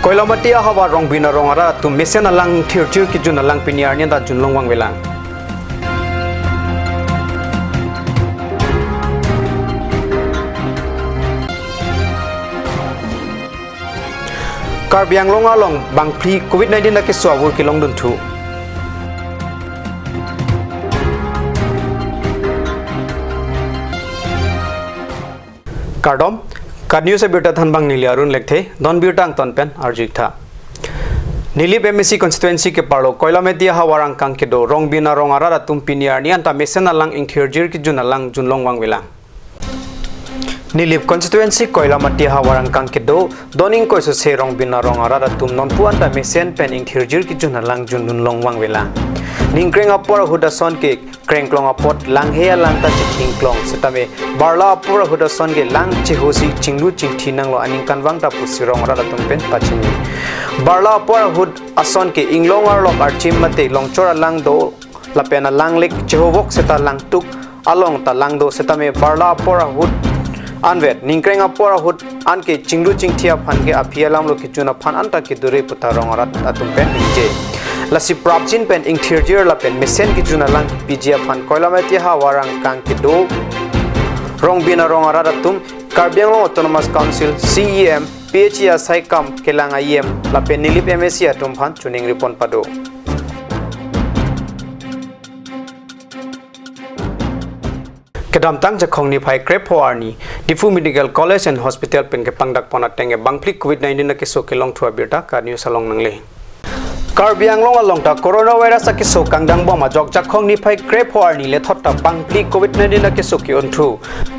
Koilamatia hawa rongbina rongara tu mesen alang thirjir ki jun alang piniar ni da junlong wang welang. Karbi Anglong along bangpli COVID-19 na ke suawur ki long dun thu. Kardom Karniu se birta dhanbang nili arun lekte don birta ang tonpen arjik tha. Nilip MSC constituency ke parlo koila media hawarang kang ke do rong bina rong arara tumpiniar ni anta mesen alang ingkhirjir ki jun alang junlong wang wilang. Nilip constituency koila matia hawarang kang ke do doning koiso se rong bina rong arara tum non pu anta mesen pen ingkhirjir ki jun alang junlong wang wilang. Ningkreng apor hudason ke krengklong apot langhe lang ta chingklong setame barla apor hudason ke lang chehosi chinglu chingthi nanglo aning kanwang ta pusirong ra tumpen tachini barla apor hud ason ke inglong ar lok archim mate longchora lang do lapena langlek chehovok seta langtuk along ta langdo setame barla apor hud anvet ningkreng apor hud anke chinglu chingthia phan ke aphialam lo kichuna phan anta ki dure putarong ra tumpen ningje lasi prapjin pen ingthirjir la pen mesen ki juna lang pijia phan koila mati ha warang kang ki do rong bina rong ara tum Karbi Anglong Autonomous Council CEM PHia Saikam kelang IM la pen nilip MSC atum phan chuning ripon pado. Kedam tang jakhong ni phai krep hoarni Diphu Medical College and Hospital pen ke pangdak pona tenge bangplik COVID-19 na ke so kelong thua birta ka news along nangle. Karbi Anglong along ta coronavirus ke so kangdang boma jok jakhong ni phai krep hoarni le thotta bangplik COVID-19 ke so ki onthu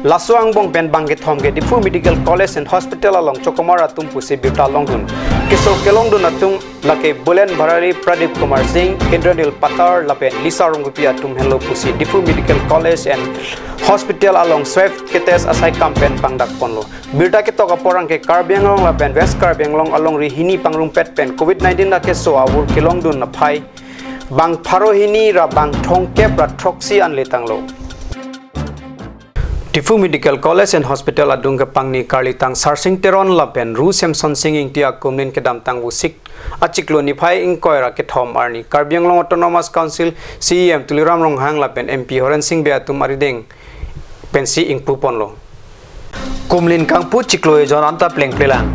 lasuang bong pen bangke thom ke Diphu Medical College and Hospital along chokomara tumpu se birta longdun ke so kelong dun atung lake Bulen Bharari Pradip Kumar Singh Indranil Patar lapen Lisa Rongupia tum hello pusi Diphu Medical College and Hospital along Swift ketes asai kampen pangdak ponlo birta ke toka porang ke Karbi Anglong lapen West Karbi Anglong along rihini pangrung pet pen COVID-19 na ke so awur kelong dun na phai bang pharohini ra bang thong kep ra thoksi an letanglo. Diphu Medical College and Hospital adung ke pangni karlitang Sarsing Teron lapen Ru Samson Singh ingtia kumlin ke damtang wusik achiklo ni phai ing koira ke thom arni Karbi Anglong Autonomous Council CEM Tuliram Ronghang lapen MP Horen Singh Beatum arideng pensi ing puponlo kumlin kangpu chiklo jon anta pleng plelang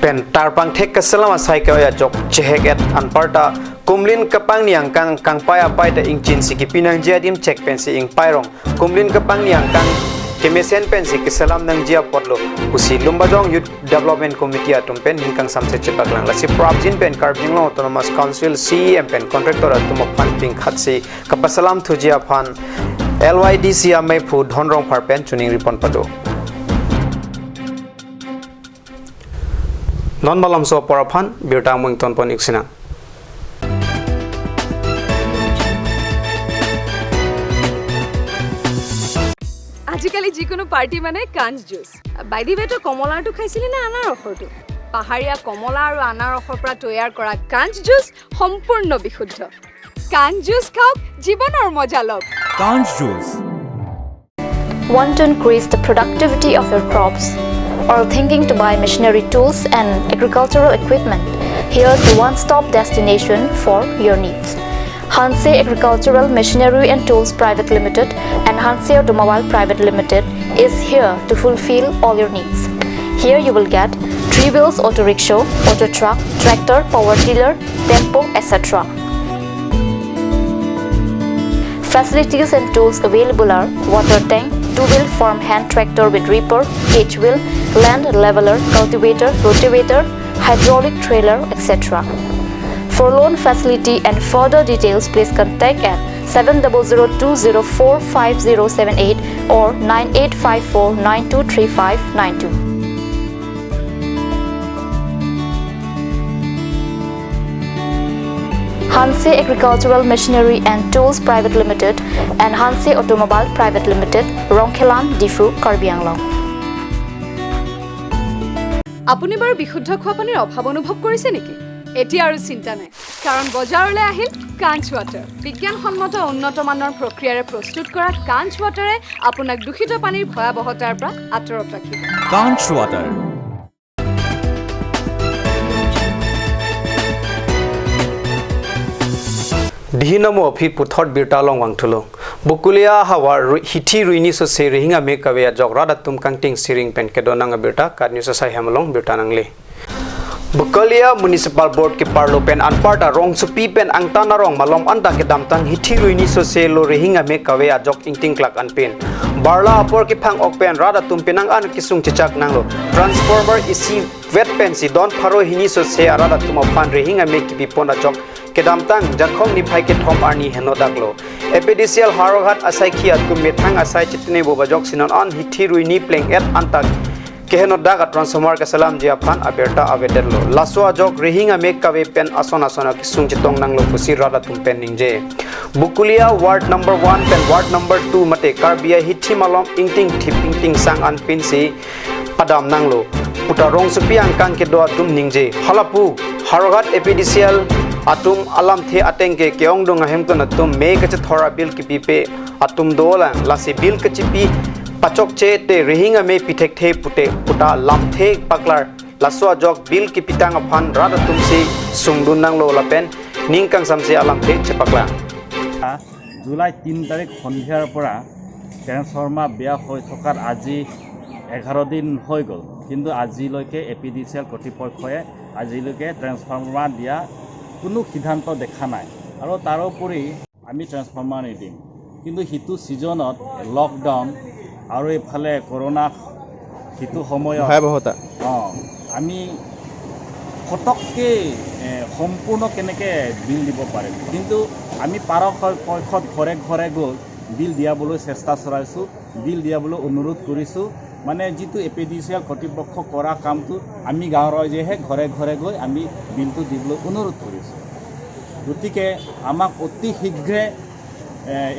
pen tarpang thek kasalama sai ka ya jok chehek et anparta kumlin kapang niang kang kang paya pai ta ing chin si ki pinang jia dim chek pensi ing pairong kumlin kapang niang kang kemesen pensi kisalam nang jia potlo usi lumbajong Youth Development Committee atum pen hingkang samse chepaklang lasi prabjin pen Karbi Anglong Autonomous Council CEM pen contractor atum phan ping khatsi kapasalam thujia phan LYDC amai phu dhonrong phar pen chuning ripon pado non balam so poraphan birta mung ton pon iksina. আজিকালি যিকোনো party মানে কাঞ্চ juice. By the ৱে তই কমলাটো খাইছিলি নে আনাৰসৰটো? পাহাৰীয়া কমলা আৰু আনাৰসৰ পৰা তৈয়াৰ কৰা কাঞ্চ জুচ সম্পূৰ্ণ বিশুদ্ধ। কাঞ্চ জুচ খাওক, জীৱনৰ মজা লওক। কাঞ্চ juice. Want to increase the productivity of your crops or thinking to buy machinery tools and agricultural equipment? Here's the one-stop destination for your needs. Hanse Agricultural Machinery and Tools Private Limited and Hanse Automobile Private Limited is here to fulfill all your needs. Here you will get three wheels auto rickshaw, auto truck, tractor, power tiller, tempo, etc. Facilities and tools available are water tank, two-wheel farm hand tractor with reaper, H-wheel, land leveler, cultivator, rotavator, hydraulic trailer, etc. For loan facility and further details, please contact at 7002045078 or 9854923592. Hanse Agricultural Machinery and Tools Private Limited and Hanse Automobile Private Limited, Rongkhelan, Diphu, Karbi Anglong. আপুনি বাৰু বিশুদ্ধ খোৱা পানীৰ অভাৱ অনুভৱ কৰিছে নেকি? এতিয়া আৰু চিন্তা নাই, কাৰণ বজাৰলৈ আহিল কাঞ্চ ৱাটাৰ। বিজ্ঞানসন্মত উন্নত মানৰ প্ৰক্ৰিয়াৰে প্ৰস্তুত কৰা কাঞ্চ ৱাটাৰে আপোনাক দূষিত পানীৰ ভয়াৱহতাৰ পৰা আঁতৰত ৰাখিব। কাঞ্চ water. Dihinamo phi puthot birta long wangthulo Bukulia hawa hithi ruini so se rehinga me kawe jok rada tum kangting siring pen kedonang birta kadni so sai hamlong birta nangle Bukalia Municipal Board ke parlo pen anparta rong supi pen angtana rong malom anta ke damtang hithi ruini so se lo rehinga me kawe ajok ingting klak anpen barla apor ke phang ok pen rada tum penang an kisung chichak nanglo transformer isi wet pen si don pharo hini so se arada tum pan rehinga me ki pipon ajok kedamtang jakhom ni phai ke thom arni heno daklo APDCL Haroghat asai khia tum methang asai chitne bobajok sinon an hithi ruini pleng et antak keheno daga transformer ke salam jia phan aberta avedelo laswa jok rehinga mek kawe pen ason asona kisung chitong nanglo kusi rada tum pen ningje Bukulia ward number 1 pen ward number 2 mate karbia hithi malom ingting thip ingting sang an pin si padam nanglo puta rong supi angkang ke do atum ningje halapu Haroghat APDCL atum alam the atengke keong dong ahem ko natum me kache thora bil ki pipe atum dola lasi bil kachipi pachok che te rehinga me pithek the pute puta lam the paklar laswa jok bil ki pitang aphan rada tumsi sungdun nang lo lapen ningkang samse alam the chepakla July 3 তাৰিখ সন্ধিয়াৰ পৰা transformer বেয়া হৈ থকাৰ আজি 11 দিন হৈ গ'ল, কিন্তু আজিলৈকে APDCL কৰ্তৃপক্ষই আজিলৈকে ট্ৰেন্সফৰ্মাৰ দিয়া কোনো সিদ্ধান্ত দেখা নাই। আৰু তাৰোপৰি আমি ট্ৰেন্সফৰ্মাৰ নিদিম, কিন্তু সিটো ছিজনত লকডাউন আৰু এইফালে কৰোণা সিটো সময়ত ভয়াৱহতা আমি ফটককৈ সম্পূৰ্ণ কেনেকৈ বিল দিব পাৰিম, কিন্তু আমি পৰাপক্ষত ঘৰে ঘৰে গৈ বিল দিয়াবলৈ চেষ্টা চলাইছোঁ, বিল দিয়াবলৈ অনুৰোধ কৰিছোঁ। মানে যিটো APDCL কৰ্তৃপক্ষ কৰা কামটো আমি গাঁৱৰ ৰাইজেহে ঘৰে ঘৰে গৈ আমি বিলটো দিবলৈ অনুৰোধ কৰিছোঁ। গতিকে আমাক অতি শীঘ্ৰে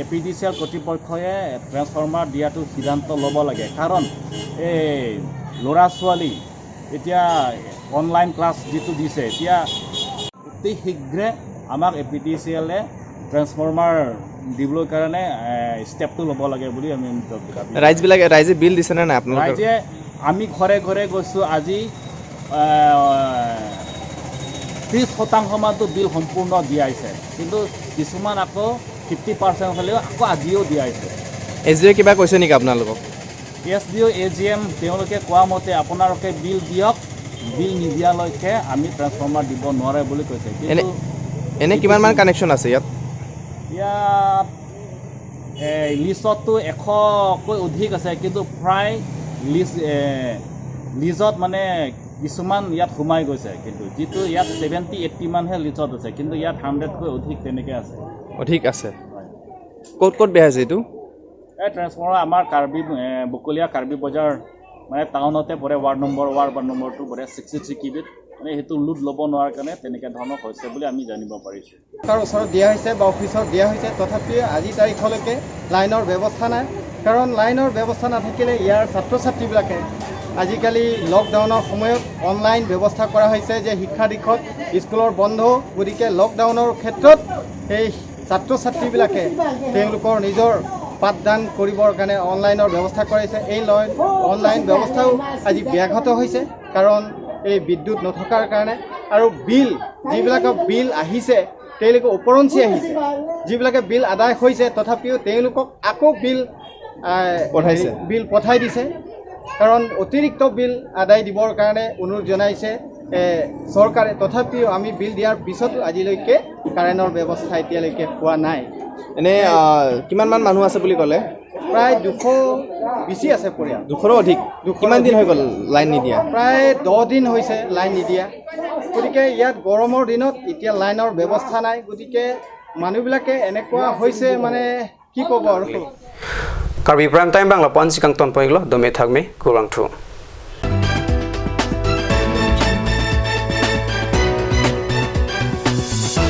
APDCL কৰ্তৃপক্ষই ট্ৰেন্সফৰ্মাৰ দিয়াটো সিদ্ধান্ত ল'ব লাগে। কাৰণ এই ল'ৰা ছোৱালী এতিয়া অনলাইন ক্লাছ যিটো দিছে, এতিয়া অতি শীঘ্ৰে আমাক APDCL transformer দিবলৈ কাৰণে ষ্টেপটো ল'ব লাগে বুলি আমি দাবী ৰাইজবিলাকে ৰাইজে বিল দিছেনে নাই আপোনালোকৰ? ৰাইজে আমি ঘৰে ঘৰে গৈছোঁ, আজি 30% বিল সম্পূৰ্ণ দিয়াইছে, কিন্তু কিছুমান আকৌ 50% হ'লেও আকৌ আজিও দিয়াইছে। এছ ডি অ' কিবা কৈছে নেকি আপোনালোকক? SDO AGM তেওঁলোকে কোৱা মতে আপোনালোকে বিল দিয়ক, বিল নিদিয়ালৈকে আমি ট্ৰেন্সফৰ্মাৰ দিব নোৱাৰে বুলি কৈছে। কিন্তু এনে কিমানমান কানেকশ্যন আছে ইয়াত? ইয়াত লিষ্টততো 100কৈ অধিক আছে, কিন্তু প্ৰায় লিজত মানে কিছুমান ইয়াত সোমাই গৈছে, কিন্তু যিটো ইয়াত 70-80 মানহে লিজত আছে, কিন্তু ইয়াত 100কৈ অধিক তেনেকৈ আছে। অধিক আছে। ক'ত ক'ত বেয়া হৈছে এইটো? এই ট্ৰেন্সফৰ্মাৰ আমাৰ কাৰ্বি বকলীয়া কাৰ্বি বজাৰ মানে টাউনতে পৰে, ৱাৰ্ড নম্বৰ 2 পৰে, 63 কিবিত, মানে সেইটো লোড ল'ব নোৱাৰাৰ কাৰণে তেনেকুৱা ধৰণৰ হৈছে বুলি আমি জানিব পাৰিছোঁ। তাৰ ওচৰত দিয়া হৈছে বা অফিচত দিয়া হৈছে, তথাপি আজি তাৰিখলৈকে লাইনৰ ব্যৱস্থা নাই। কাৰণ লাইনৰ ব্যৱস্থা নাথাকিলে ইয়াৰ ছাত্ৰ ছাত্ৰীবিলাকে আজিকালি লকডাউনৰ সময়ত অনলাইন ব্যৱস্থা কৰা হৈছে যে শিক্ষা দিশত স্কুলৰ বন্ধ, গতিকে লকডাউনৰ ক্ষেত্ৰত সেই ছাত্ৰ ছাত্ৰীবিলাকে তেওঁলোকৰ নিজৰ পাঠদান কৰিবৰ কাৰণে অনলাইনৰ ব্যৱস্থা কৰাইছে। এই অনলাইন ব্যৱস্থাও আজি ব্যাঘাত হৈছে, কাৰণ এই বিদ্যুৎ নথকাৰ কাৰণে। আৰু বিল যিবিলাকৰ বিল আহিছে তেওঁলোকে ওপৰঞ্চি আহিছে, যিবিলাকে বিল আদায় হৈছে তথাপিও তেওঁলোকক আকৌ বিল পঠাইছে। বিল পঠাই দিছে, কাৰণ অতিৰিক্ত বিল আদায় দিবৰ কাৰণে অনুৰোধ জনাইছে চৰকাৰে। তথাপিও আমি বিল দিয়াৰ পিছতো আজিলৈকে কাৰেণ্টৰ ব্যৱস্থা এতিয়ালৈকে হোৱা নাই। এনে কিমানমান মানুহ আছে বুলি ক'লে? প্ৰায় 200 বেছি আছে পৰিয়াল। 200ৰো অধিক। কিমান দিন হৈ গ'ল লাইন নিদিয়া? প্ৰায় 10 দিন হৈছে লাইন নিদিয়া। গতিকে ইয়াত গৰমৰ দিনত এতিয়া লাইনৰ ব্যৱস্থা নাই, গতিকে মানুহবিলাকে এনেকুৱা হৈছে মানে কি ক'ব আৰু। Karbi Prime Time Bangla pon sikang ton poinglo dome thakme kurang thu।